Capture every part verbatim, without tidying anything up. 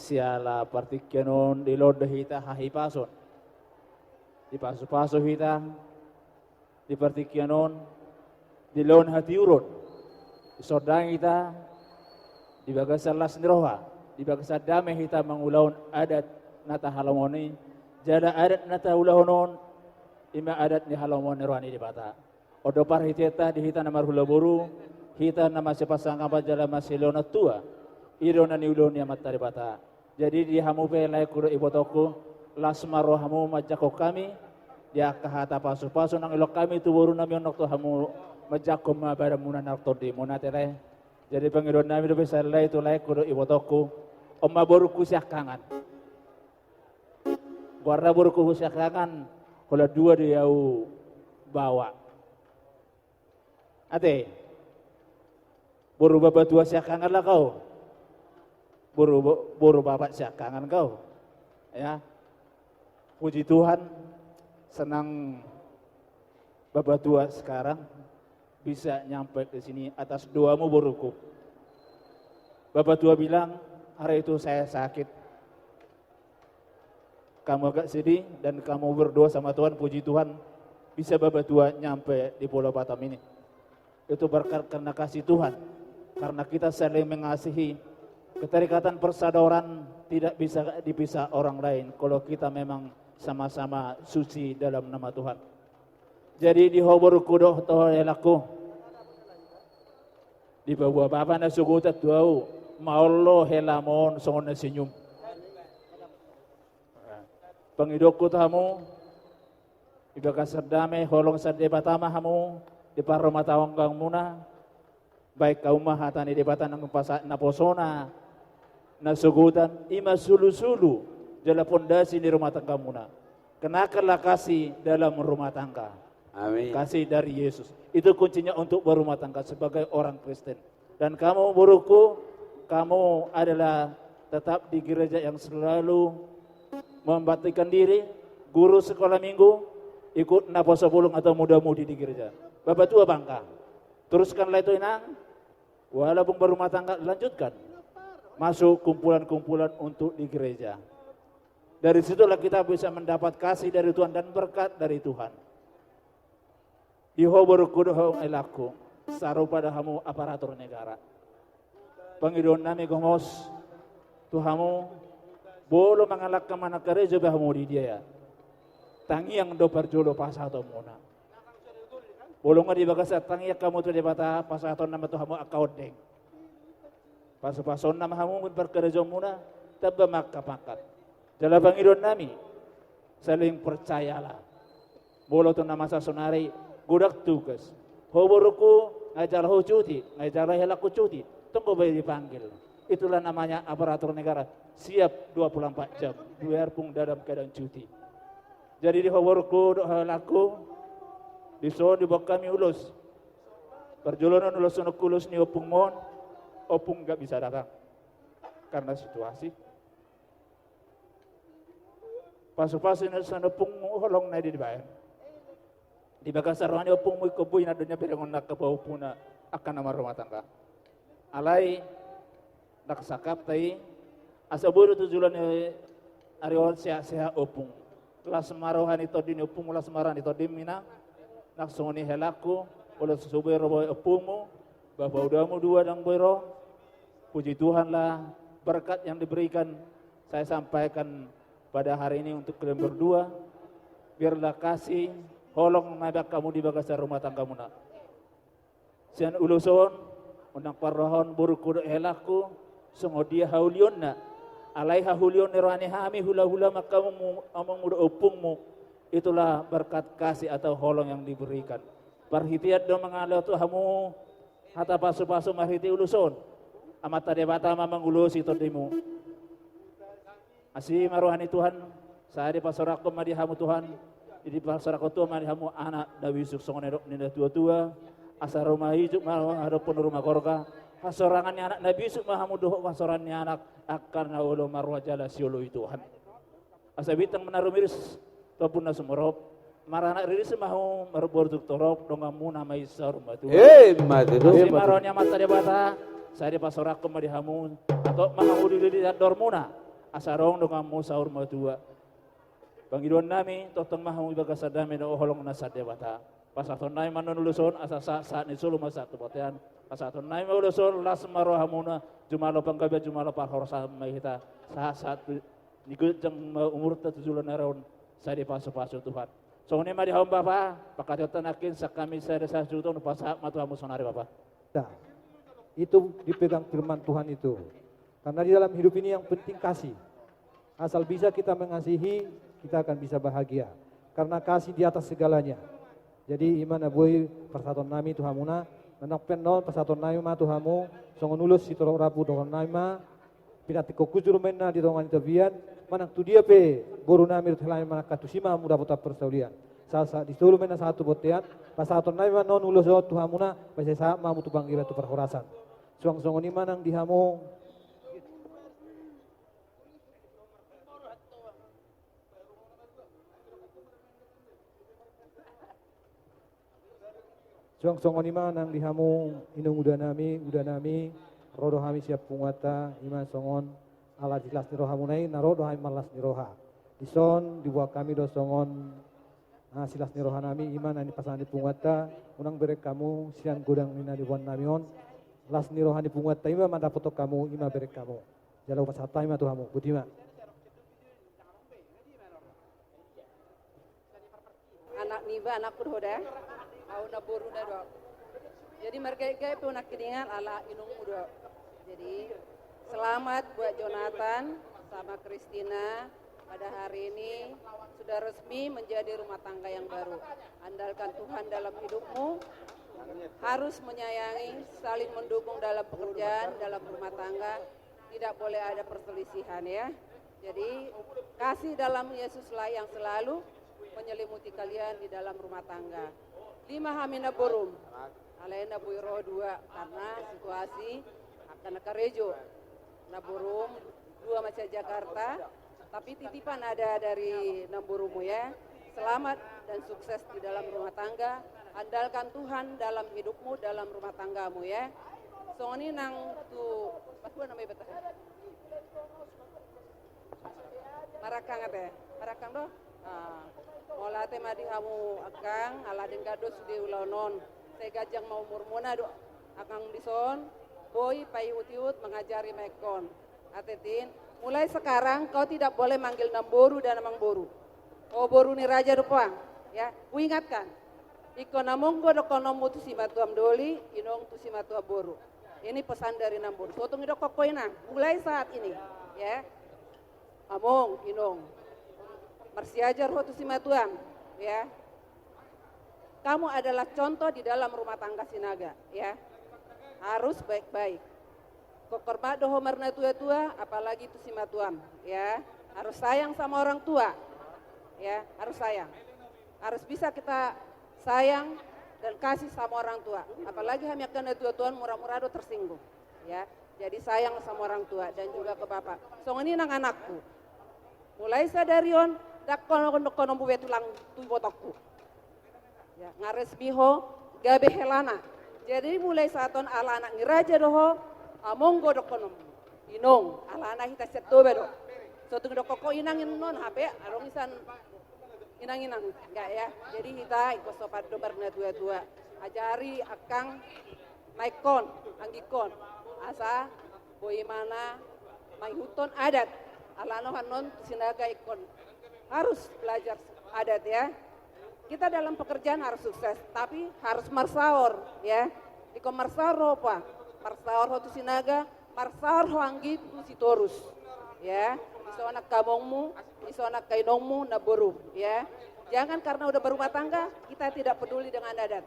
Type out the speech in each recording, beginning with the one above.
Siala partingkian on dilehon do hita hahipason. Dipasupasu hita di partingkian on, dilehon hatiuron, disondang hita di bagasan las ni roha, di bagasan dame hita mangulahon adat na tahalomohon i, jala adat na taulahon on, i ma adat ni halomohon ni roha ni Debata. On do parhiteanta di hita na marhula boru, hita na masipasangapan jala masilehon tua, i do na niulahon ni Amanta Debata. Jadi di hamu pe laengku dohot ibotongku, las ma rohamu manjangkon hami, di angka hata pasupasu naung dilehon hami tu borunami on, nang tu hamu manjangkon ma badanmuna nang tondimuna, ate lae. Jadi pangidoannami dope sahali nai tu laengku dohot ibotongku, on ma borungku siangkangan. Goarna borungku siangkangan, holan dua do i au baoa. Ate, boru Bapatua siangkangan lah kau. Boru, boru Bapak siangkangan kau. Ya. Puji Tuhan, senang Bapatua sekarang bisa nyampe ke sini atas doamu, borungku. Bapatua bilang, hari itu saya sakit. Kamu agak sedih dan kamu berdoa sama Tuhan, puji Tuhan, bisa Bapatua nyampe di Pulau Batam ini. Itu berkat karena kasih Tuhan, karena kita saling mengasihi. Keterikatan persaudaraan tidak bisa dipisah orang lain kalau kita memang sama-sama suci dalam nama Tuhan. Jadi di ho borungku dohot ho helangku, dipaboa Bapa na sogot tu ahu, maol do helamu on songon na senyum. Pangidoanku tu hamu, di bagasan dame holong sian Debata ma hamu di parrumatanggaonmuna, baen hamu ma hata ni Debata nang pasa-, naposona na sogotan, i ma sulusulu jala pondasi ni rumah tanggamuna. Kenakanlah kasih dalam rumah tangga. Amin. Kasih dari Yesus. Itu kuncinya untuk berumah tangga sebagai orang Kristen. Dan kamu, borungku, kamu adalah tetap di gereja yang selalu membaktikan diri, guru sekolah minggu, ikut naposo bulung atau muda-mudi di gereja. Bapatua bangga. Teruskanlah itu, Inang. Walaupun berumah tangga, lanjutkan. Masuk kumpulan-kumpulan untuk di gereja. Dari situlah kita bisa mendapat kasih dari Tuhan dan berkat dari Tuhan. Di ho borungku dohot helangku, sarupa do hamu aparatur negara. Pangidoannami gomos tu hamu, molo mangalangka manang karejo pe hamu di dia, tangiang do parjolo pasahatonmuna. Molo nunga di bagasan tangiang hamu tu Debata, pasahatonna ma tu hamu angka ondeng. Pasupasuna ma hamu parkarejoanmuna, tamba ma angka pangkat. Jala pangidoannami, saling percayalah. Molo tu na masa sonari godang tugas. Ho borungku, nga jala ho cuti, nga jala helangku cuti. Tunggu baru dipanggil. Itulah namanya aparatur negara. Siap dua puluh empat jam. Biarpun dalam keadaan cuti. Jadi di ho borungku dohot helangku, dison diboan hami ulos. Parjolo on ulos, songon ulos ni ompungmon, ompung nggak bisa datang karena situasi. Pasupasu na sian ompungmu, holong na dibaen. Di bagasan roha ni ompungmu ingkon boi na do nian berengon angka pahompuna, angka na marrumah tangga. Alai, ndang sangkap ta i, asa boi do tu joloan ni ari on sehat-sehat ompung. Las ma roha ni tondi ni ompungmu, las ma roha ni tondim, Inang. Nang songon i helangku, molo so boi ro ompungmu, bapaudamu dua ndang boi ro. Puji Tuhanlah, berkat yang diberikan saya sampaikan pada hari ini untuk kalian berdua. Biarlah kasih, holong na dibaen hamu di bagasan rumah tanggamuna. Sian ulos on, unang parrohahon borungku dohot helangku, songon dia haulionna. Alai haulion ni roha ni hami hulahula ma hamu, amangmu dohot ompungmu. Itulah berkat kasih atau holong yang diberikan. Parhitean do mangalehon tu hamu hata pasupasu marhite ulos on. Amanta Debata ma mangulosi tondimu. Asi ma roha ni Tuhan, sai dipasorangkon ma di hamu Tuhan, dipasorangkon Tuhan ma di hamu anak na bisuk songon na nidok ni natuatua, asa ro ma ijuk ma hadophon ruma gorga, hasorangan ni anak na bisuk ma hamu dohot hasorangan ni anak, angka na olo marroha jala sioloi Tuhan. Asa bintang ma na rumiris tu ombun na sumorop, maranak riris ma hamu marboru tu torop, donganmuna ma i saur matua. Eh, mate do. Asi ma roha ni Amanta Debata, sai dipasorangkon ma di hamu, hatop ma hamu dilili andormuna, Asa adong donganmu saur matua. Pangidoan nami, tongtong ma hamu di bagasan dame dohot holong na sian Debata. Pasahaton nami ma annon ulos on, asa sahat, sahat ni solu ma sahat tu bontean. Pasahaton nami ma ulos on, las ma rohamuna, jumalo panggabean, jumalo parhorasan ma hita. Sahat, sahat tu, ni ganjang ma umurta tu joloan na ro on, sai dipasupasu Tuhan. Songon i ma di hamu Bapa, pangkataion nangkin, sian hami sada sahali juton, pasahat ma tu hamu saonari Bapa. Nah, itu dipegang firman Tuhan itu. Karena di dalam hidup ini yang penting kasih. Asal bisa kita mengasihi, kita akan bisa bahagia. Karena kasih di atas segalanya. Jadi, i ma na boi pasahaton nami tu hamuna, manang pe annon pasahaton nami ma tu hamu, songon ulos sitorop rambu dohonon nami ma, pinantikhon hujur ma inna di tonga ni tapian, manang tu dia pe boru nami dohot hela nami manangkok, tusi ma hamu dapotan parsaulian. Sahat, sahat ni solu ma inna sahat tu bontean, pasahaton nami ma annon ulos on tu hamuna, asa sahat ma hamu tu panggabean tu parhorasan. Suang songon i ma nang di hamu. Suang songon i ma nang di hamu inong uda nami, uda nami, ro do hami sian punguanta, i ma songon ala silas ni rohamuna i, na ro do hami marlas ni roha. Dison diboan hami do songon, ah, silas ni roha nami, i ma na nipasahat ni punguanta, unang bereng hamu sian godang ni na niboan nami on, las ni roha ni punguanta i ma mandapothon hamu, i ma bereng hamu. Jala hupasahat hami ma tu hamu, boti ma. Anak niba, anakku do ho da. Au namboruna do. Jadi margaitgait pe unang hiningal ala inongmu do. Jadi selamat buat Jonathan sama Christina, pada hari ini sudah resmi menjadi rumah tangga yang baru. Andalkan Tuhan dalam hidupmu, harus menyayangi, saling mendukung dalam pekerjaan, dalam rumah tangga. Tidak boleh ada perselisihan ya. Jadi kasih dalam Yesuslah yang selalu menyelimuti kalian di dalam rumah tangga. Lima hami namborum. Alai na boi ro dua karena situasi angka na karejo. Namborum dua ma sian Jakarta, tapi titipan ada dari namborummu ya. Selamat dan sukses di dalam rumah tangga. Andalkan Tuhan dalam hidupmu, dalam rumah tanggamu ya. Songon i nang tu, pas gua namanya betah. Marangkang ate, marangkang do. Ah, mauliate ma di hamu angkang, ala denggan do sude ulaon on. Sai ganjang ma umurmuna do angkang dison, boi paihut-ihut mangajari ma ingkon. Ate Tin, mulai sekarang kau tidak boleh manggil namboru dan amangboru. O boru ni raja do puang, ya, huingatkan. Ingkon among do dohononmu tu simatuam doli, inong tu simatuam boru. Ini pesan dari namboru. So tung didokkon ho inang, mulai saat ini, ya. Among, inong. Marsiajar ho tu simatuam, ya. Kamu adalah contoh di dalam rumah tangga Sinaga, ya. Harus baik-baik. Ingkon hormat do ho marnatua-tua, apalagi tu simatuam, ya. Harus sayang sama orang tua, ya. Harus sayang. Harus bisa kita sayang dan kasih sama orang tua. Apalagi hami angka natua-tua on mura-mura do tersinggung. Ya, jadi sayang sama orang tua dan juga ke bapak. Songon i nang anakku. Mulai sadari on, ndang dohononmu be tulang tu ibotongku. Ya, nga resmi ho gabe helana. Jadi mulai saat on ala anak ni raja do ho, among do dohononmu. Inong, alana hita sian Toba do. So tung didokkon ho inang, inong, hape adong i sian inang-inang, enggak ya. Jadi hita ingkon sopan do marnatua-tua. Ajari angkang ma ingkon, anggingkon. Asa boi ma na mangihuthon adat. Alana annon tu Sinaga ingkon harus belajar adat ya. Kita dalam pekerjaan harus sukses, tapi harus marsaor ya. Ingkon marsaor ho puang, marsaor ho tu Sinaga, marsaor ho anggi tu Sitorus. Ya, dison angka amongmu, dison angka inongmu, namborum, ya. Jangan karena udah berumah tangga, kita tidak peduli dengan adat.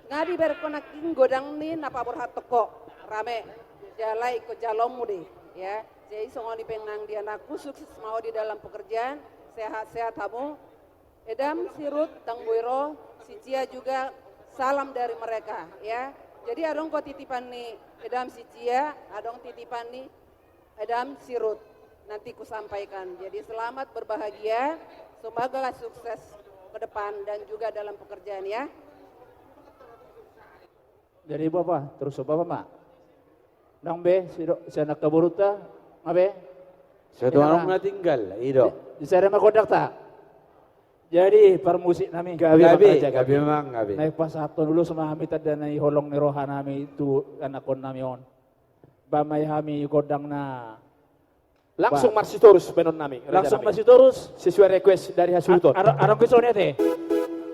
Nga diberengkon nangkin godang ni na paborhathon ho, rame. Jala ingkon jaloonmu dei, ya. Jadi songon i pe nang di anakku, sukses ma ho di dalam pekerjaan, sehat-sehat hamu. Edam, si Rut, ndang boi ro, si Cia juga salam dari mereka, ya. Jadi adong ho titipan ni Edam, si Cia, adong titipan ni Edam, si Rut. Nanti kusampaikan. Jadi selamat berbahagia, semoga sukses ke depan dan juga dalam pekerjaan ya. Jadi bapa, torus bapa ma. Nang be, sian angka borunta, nga be? Satu orang na tinggal, i do. Di, di sada ma gondang ta. Jadi parmusik nami, gabe, gabe, gabe, gabe, memang gabe. Naeng pasahathon ulos ma hami tanda ni holong ni roha nami tu anakkon nami on. Baen ma i hami gondang na. Langsung marsitorus baenon nami, langsung marsitorus. Sesuai request dari hasuhuton. Adong pe songon i ate.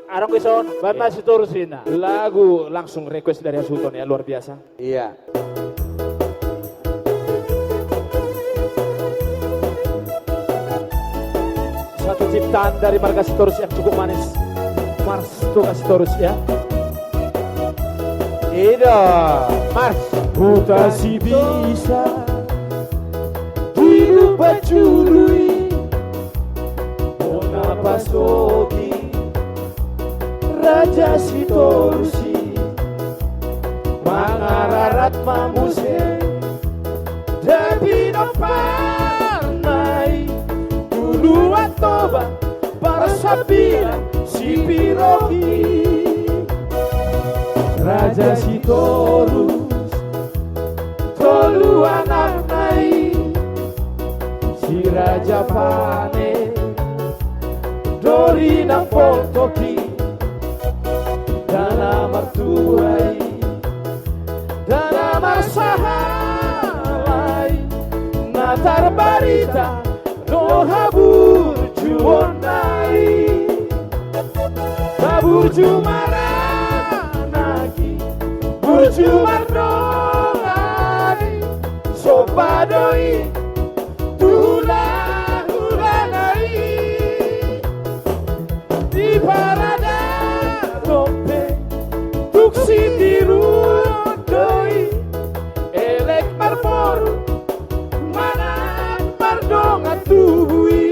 Adong pe songon, baen ma sitorus ninna. Lagu langsung request dari hasuhuton ya, luar biasa. Iya. Satu ciptaan dari marga Sitorus yang cukup manis. Mars Tuka Sitorus ya. I do. Mars. Huta Sibisa, di Lumban Julu i, bona pasogi Raja Sitorus i, mangararat ma muse, da pinomparna i, tu luat Toba, parsambilan Sipiroki. Raja Sitorus, tolu anakna i, si Raja Pane, Dori nang Poltoki, da na martua i, da na marsahala i, na tarbarita do haburjuonna i. Na burju maranak i, burju mardongan i, somba do i tu hulahulana i. Diparadaton pe tung sitiruon do i, elek marboru, manat mardongan tubu i.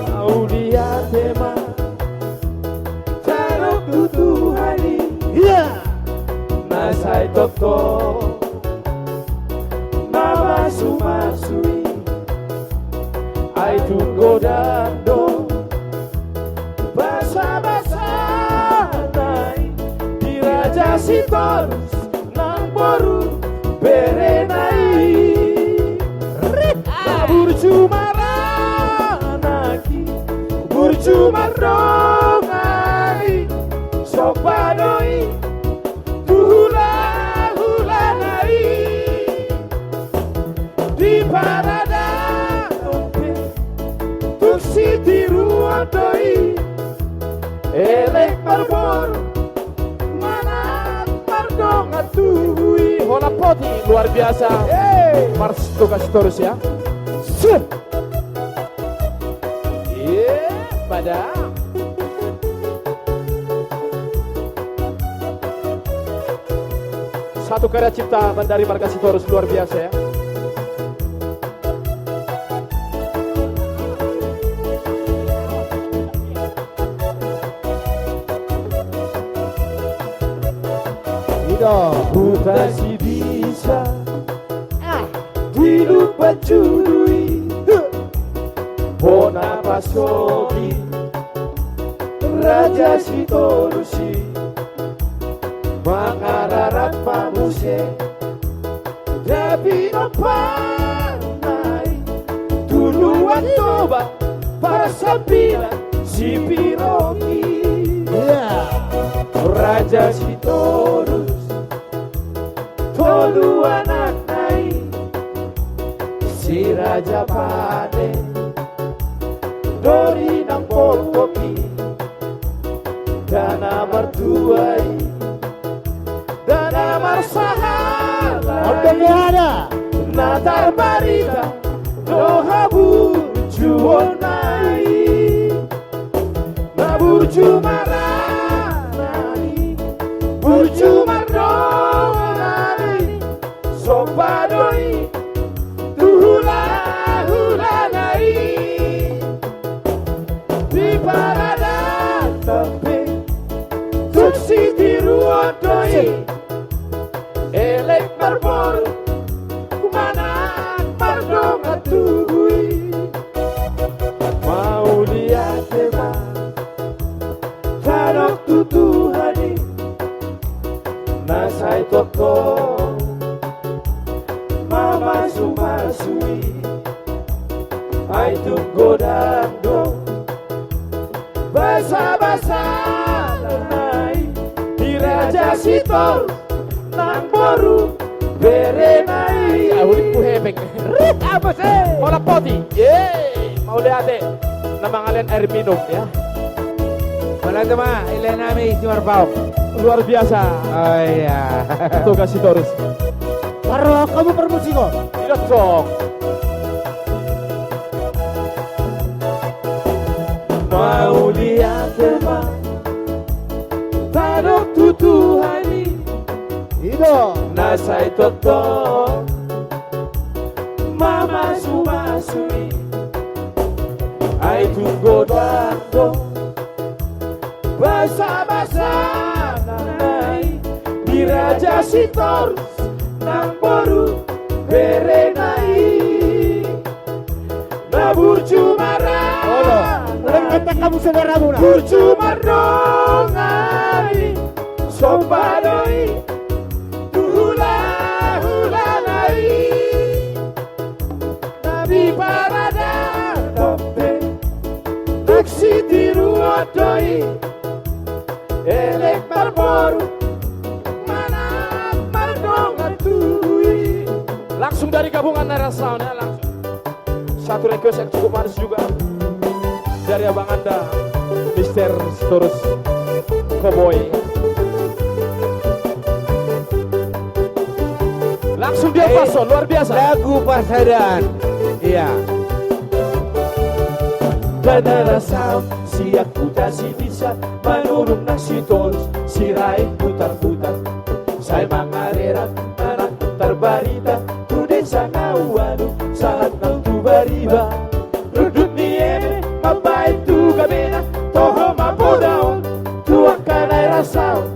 Mauliate ma tadok tu Tuhan i. Iya. Na sai tongtong mamasumasu i. Ai tung godang do basabasana i di Raja Sitorus nang boru berena i. Na burju maranak i, burju mardongan i, somba do i tu hulahulana i. Diparadaton pe tung sitiruon do i, elek marboru, manat mardongan tubu i. Holan poti, luar biasa. Hey. Mars Tuka Sitorus ya. Suh. Iya, pada. Satu karya ciptaan dari marga Sitorus, luar biasa ya. I do. Huta Sibisa, ah, di Lumban Julu i, bona pasogi Raja Sitorus i, mangararat ma muse, da pinomparna i tu luat Toba, parsambilan Sipiroki. Iya. Raja Sitorus, tolu anakna i, si Raja Pane, Dori nang Poltoki, da na martua i, da na marsahala i, na tarbarita do haburjuonna i. Na burju maranak i, burju mardongan i, somba do i tu hulahulana i. Diparadaton pe tung sitiruon do i, elek marboru, manat mardongan tubu i. Mauliate ma tadok tu Tuhan i, na sai tongtong ma- Pasu-pasu i, ai tung godang do basabasa na i di Raja Sitorus nang boru berena i. Ahu di Puhepeng. Rih, apa sih? Holan poti. Ye, mauliate. Na mangalehon air minum, ya. Mauliate ma, ilehe nami Simarpaung. Luar biasa. Oh iya. Toga Sitorus. Parrohahon hamu parmusik on. Ido tong. Mauliate ma tadok tu Tuhan i. Ido. Na sai tongtong mamasu-masu i. Ai tung godang do basabasa na i di Raja Sitorus nang boru berena i. Na burju marana. Olo, ulang kata kamu saudaramu na. Burju mardongan i. Somba do i tu hula-hula na i. Na di parada dope na sitiruon do i. Elek marboru manang mardongan tubu i. Langsung dari gabungan Naira Sound, ya, langsung. Satu request yang cukup manis juga dari abang anda, Mister Sitorus Cowboy. Langsung dia, eh, paso, luar biasa. Lagu Pasadan. Iya. Naira Sound, sian huta Sibisa, manurung na Sitorus, Sirait, Butar-butar. Sai mangarerang anak tarbarita, tu desa na ualu, sahat nang tu bariba. Rundut ni eme mambahen tu gabena, toho ma poda on tu angka Naira Sound.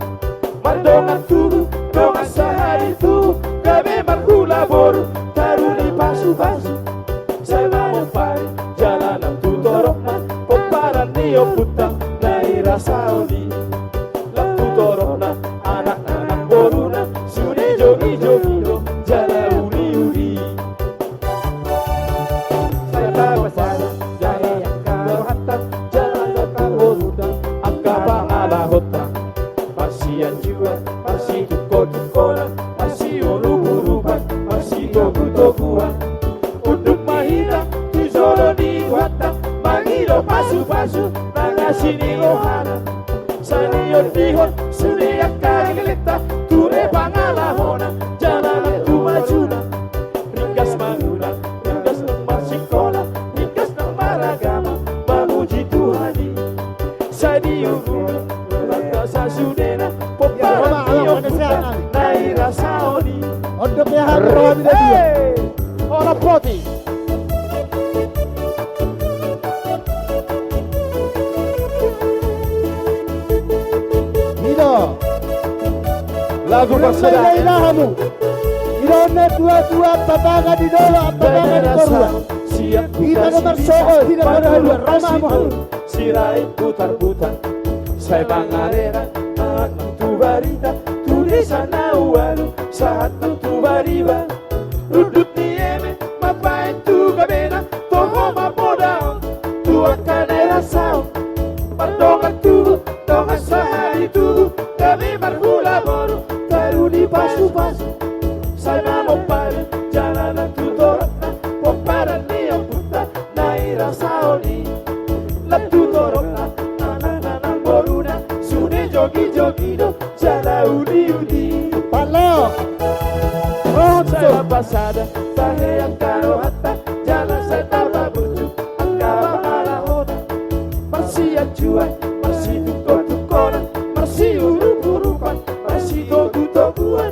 Mardongan tubu, dongan sahali tubu, gabe marhula boru, taruli pasu-pasu. Sai mamompari jala nang tu torop ma pomparan ni ompunta Naira Sound i. Nang tu torop na anak nang boruna, sude jogi-jogi do jala uli-uli. Sai tapasada jala angka rohanta, jala angka borunta, angka pangalahonta. Marsianjuan, marsitungko-tungkoan, marsiurup-urupan, marsitogu-toguan. Unduk ma hita tu jolo ni Tuhanta, mangido pasu-pasu nang asi ni rohana. Sai diondihon sude angka legleta, ture pangalahona jala nang tu majuna. Ringgas mangula, ringgas nang marsikola, ringgas nang maragama, mamuji Tuhan i. Sai diurupi Tuhanta sasudena, pomparan ni ompunta Naira Sound i. Ondo pe hami roha mi da dia. Hei! Ora poti. Ido. Lagu Pasadan. Ido na tua-tua, papaga di dolo, papaga di korua. Hita do marsogo, hita do marsogo. Sirait, Butar-butar. Sai mangarerang anak tu barita, tu desa na ualu, sahat nang tu bariba. Rundut ni eme mambahen tu gabena, toho ma poda on tu angka Naira Sound. Mardongan tubu, dongan sahali tubu, gabe marhula boru, taruli pasu-pasu. Sai mamompari jala nang tu torop na pomparan ni ompunta Naira Sound i. Nang tu torop na anak nang boruna, sude jogi-jogi do jala uli-uli. Palo. Sai tapasada tahe angka rohanta, jala sai tapaburju angka pangalahona. Marsianjuan, marsitungko-tungkoan, marsiurup-urupan, marsitogu-toguan.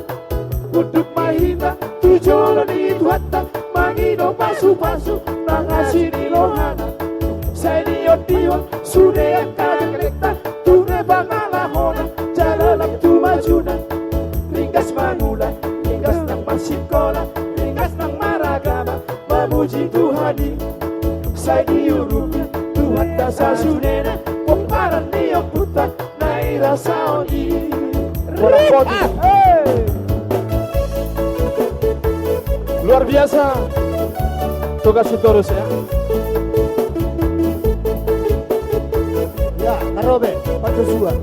Unduk ma hita tu jolo ni Tuhanta, mangido pasu-pasu nang asi ni rohana. Sai diondihon sude angka legleta, ture pangalahona jala nang tu majuna. Ringgas mangula, ringgas nang marsikola, ringgas nang maragama, mamuji Tuhan i. Sai diurupi Tuhanta sasudena, pomparan ni ompunta Naira Sound i. Bola poti. Hei! Luar biasa. Tugas Sitorus ya. Ya, tarobe, Pak Joshua.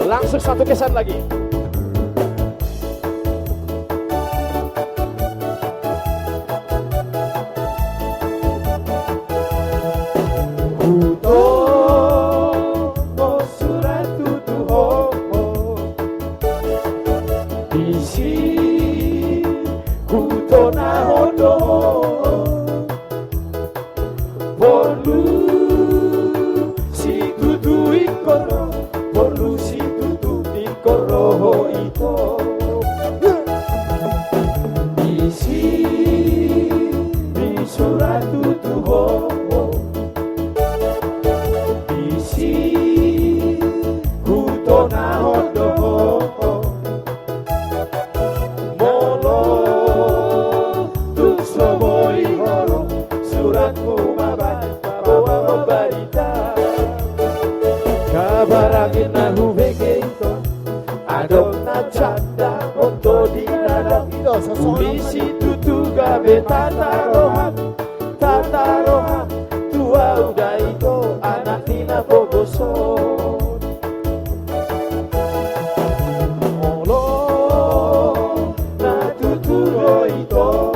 Langsung satu kesan lagi. Hutongo surat tutu ho, disi hutonahon do ho. Porlu situtu ingkon ro, porlu situtu ingkon ro ho ito. Disi, di surat tutu ho, disi hutonahon do ho. Molo tung so boi ho ro, suratmu ma baen paboa ho barita. Kabar angin na hubege ito, adong na janda boto di nadam. Uli situtu gabe tataroham, tataroham tu au da ito, anak ni na pogoson. Molo na tutu do ito,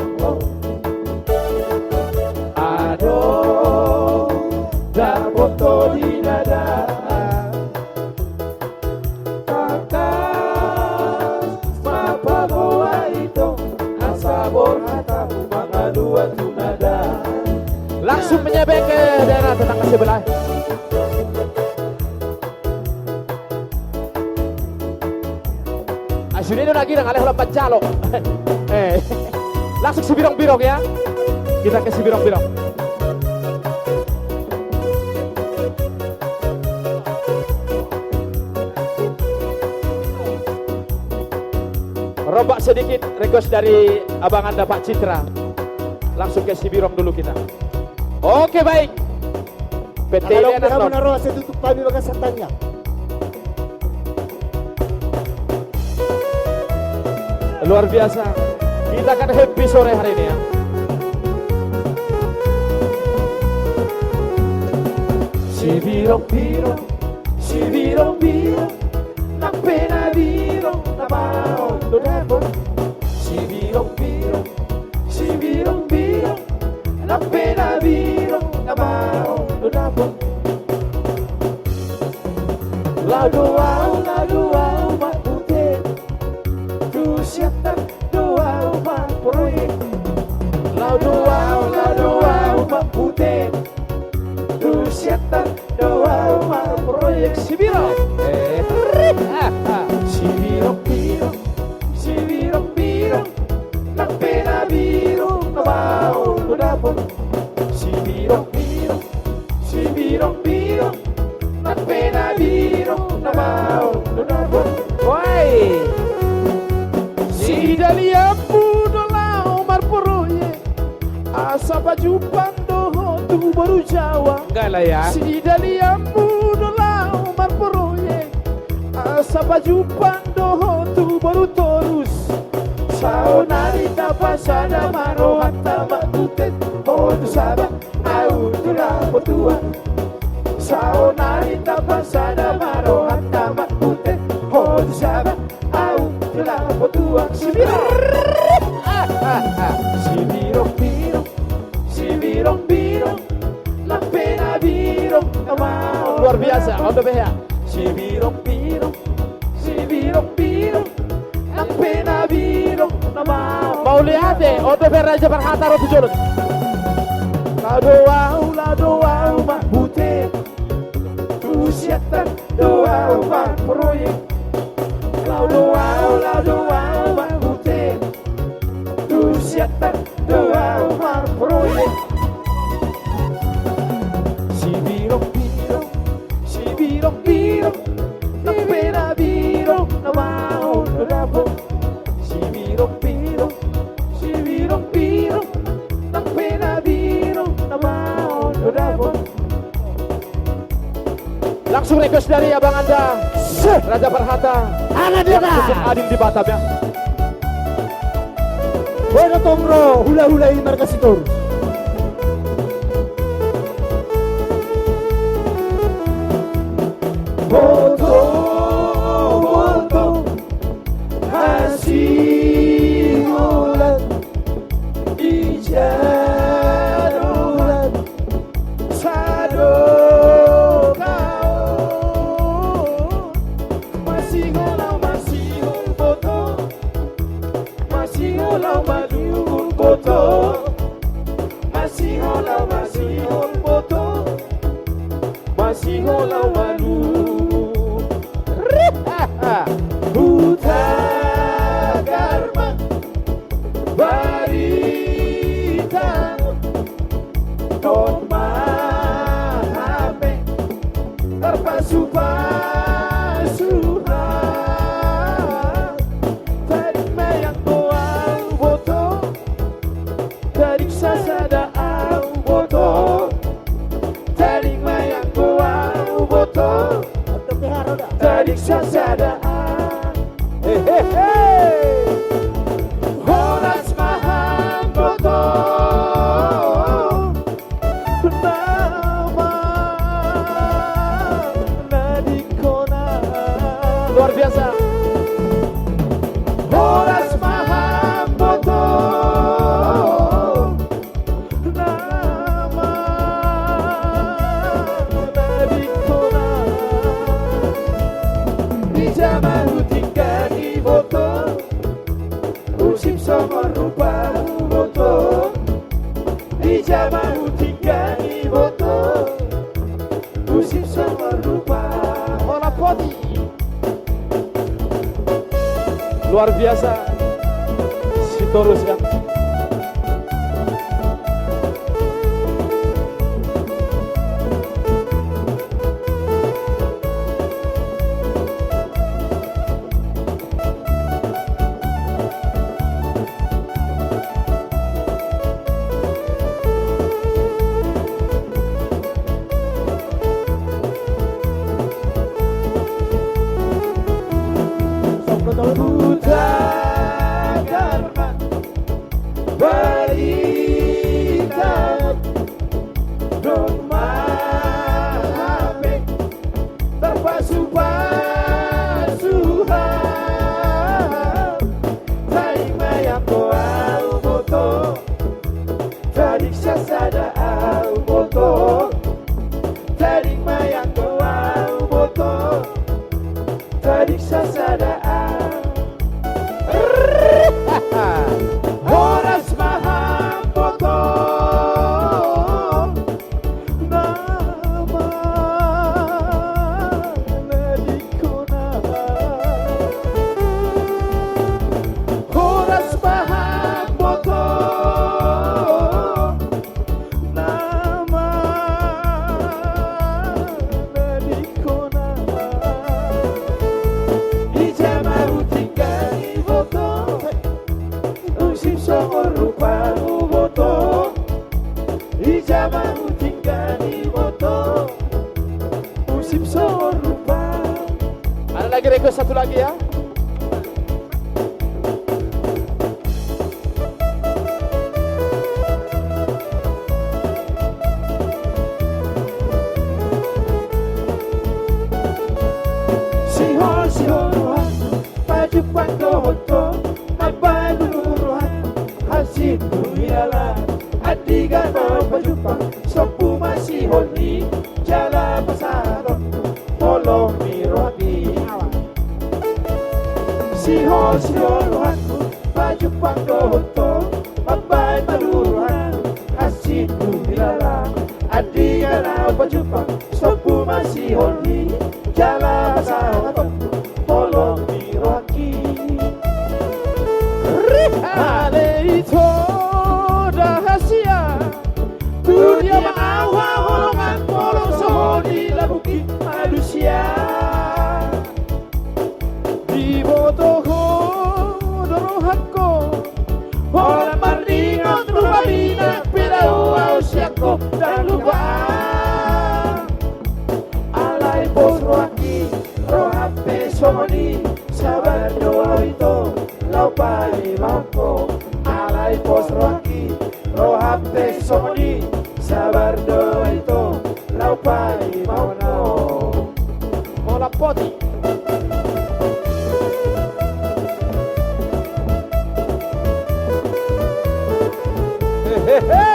adong dapot ho di nadam. Tangkas ma paboa ito, asa borhat ahu mangalua tu nadam. Langsung menyabet ke daerah tetangga sebelah. Asi ni do lagi dang alai holan panjalo. Eh. Langsung Sibirong-birong ya. Kita ke Sibirong-birong. Rombak sedikit request dari abang anda Pak Citra. Langsung ke Sibirong dulu kita. Oke, baik. P T I Lenan. Asa tutup kami bagas satannya. Luar biasa. Kita akan happy sore hari ini ya. Sibirong-birong, sibirong-birong, nang pe na birong na baon do dapot. Sibirong-birong, sibirong-birong, nang pe na birong na baon do dapot. Laho do au, laho do au marbute tu Siantar do au marproyek. Laho do au, laho do au marbute tu Siantar do au marproyek. Sibirong. Eh. Sibirong-birong, sibirong-birong, nang pe na birong na baon do dapot. Sibirong-birong, sibirong-birong, nang pe na birong na baon do dapot. Wai. Sidalianmu do laho marproyek, asa pajumpang do ho tu boru Jawa. Enggak lah ya. Sidalianmu do laho marproyek, asa pajumpang do ho tu boru Torus. Saonari tapasada ma rohanta marbute ho tu Saba, au tu Labuan Tua. Saonari tapasada ma rohanta marbute ho tu Saba, au tu Labuan Tua. Sibirong. Sibirong-birong, sibirong-birong, nang pe na birong na baon. Luar biasa, on the way. Sibirong-birong, sibirong-birong, nang pe na birong na baon. Mauliate, on the way, Raja Parhata ro tu jolo. Laho do au, laho do au marbute tu Siantar do au marproyek. Laho do au, laho do au marbute tu Siantar do au marproyek. Sibirong-birong, sibirong-birong. Sibirong, nang pe na birong na baon do dapot. Sibirong-birong, sibirong-birong, nang pe na birong na baon do dapot. Langsung request dari abang anda, Raja Parhata. Anak dia, yang cukup adil di Batam, ya. Boy na tongro, hula-hula i marga Sitorus. Boto, boto, hasiholan, i jadongan sadokahon. Masihol ahu masihol boto, masihol ahu malungun boto, masihol ahu masihol boto, masihol ahu malungun. Hutagar ma barita, domma hape tarpasupasu ha. Taring ma ianggo ahu boto, taring sasada ahu boto, taring ma ianggo ahu boto, taring sasada ahu. Hehehe. Horas ma hamu boto. Nama na dingkon ahu. Luar biasa. Horas ma hamu boto. Nama na dingkon ahu. Di jamahu tinggal di boto. Husip songon rupamu boto. Di jamahu tinggal di boto. Husip songon rupa. Hola poti. Luar biasa. Sitorus, ya. Hutagar ma barita, domma hape tarpasupasu ha. Taring ma ianggo ahu boto, taring sasada ahu boto, taring ma ianggo ahu boto, taring sasada ahu. Horas ma hamu boto. Nama na dingkon ahu. Horas ma hamu boto. Nama na dingkon ahu. Di jamahu tinggal di boto. Husip songon rupamu boto. Di jamahu tinggal di boto. Husip songon rupa. Ada lagi request satu lagi ya. Sihol, sihol rohangku, pajumpang dohot ho, mambahen ulu rohangku, hansit tu hilala, andigan ma pajumpang, sombu ma sihol i, jala pasahaton, holong ni rohangki. Sihol, sihol rohangku, pajumpang dohot ho, mambahen ma ulu rohangku, hansit tu hilala, andigan ma pajumpang, sombu ma sihol i, jala pasahaton, holong ni rohangki. Ale ito da hasian, tu dia ma au haholongan, holong sohot di lambungki, alusia. Rohangki, roham pe songon i, sabar do ito, laho paima ho. Alai pos rohangki, roham pe songon i, sabar do ito, laho paima ho. Holan poti. Hehehe.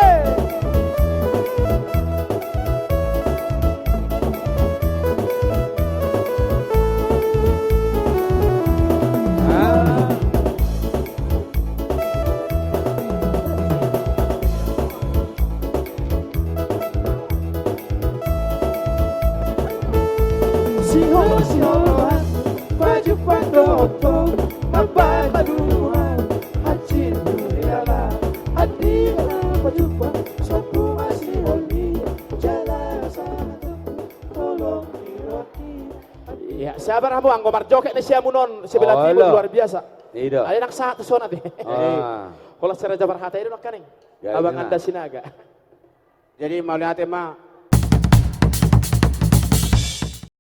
Ah. Sihol-siholan pajumpang dohot ho, mambahen paduahan, hansit tu hela, andi ma pajumpang, sobu ma sihol ni jala sahat tu holong ni rohangki. Iya, sabar hamu, anggo marjoget na siamun on sebelah timur, luar biasa. Ida. Ai nang sahat tu son ate. Ah. Holan si Raja Parhata i do nangkaning. Abang Anda Sinaga. Jadi mauliate ma,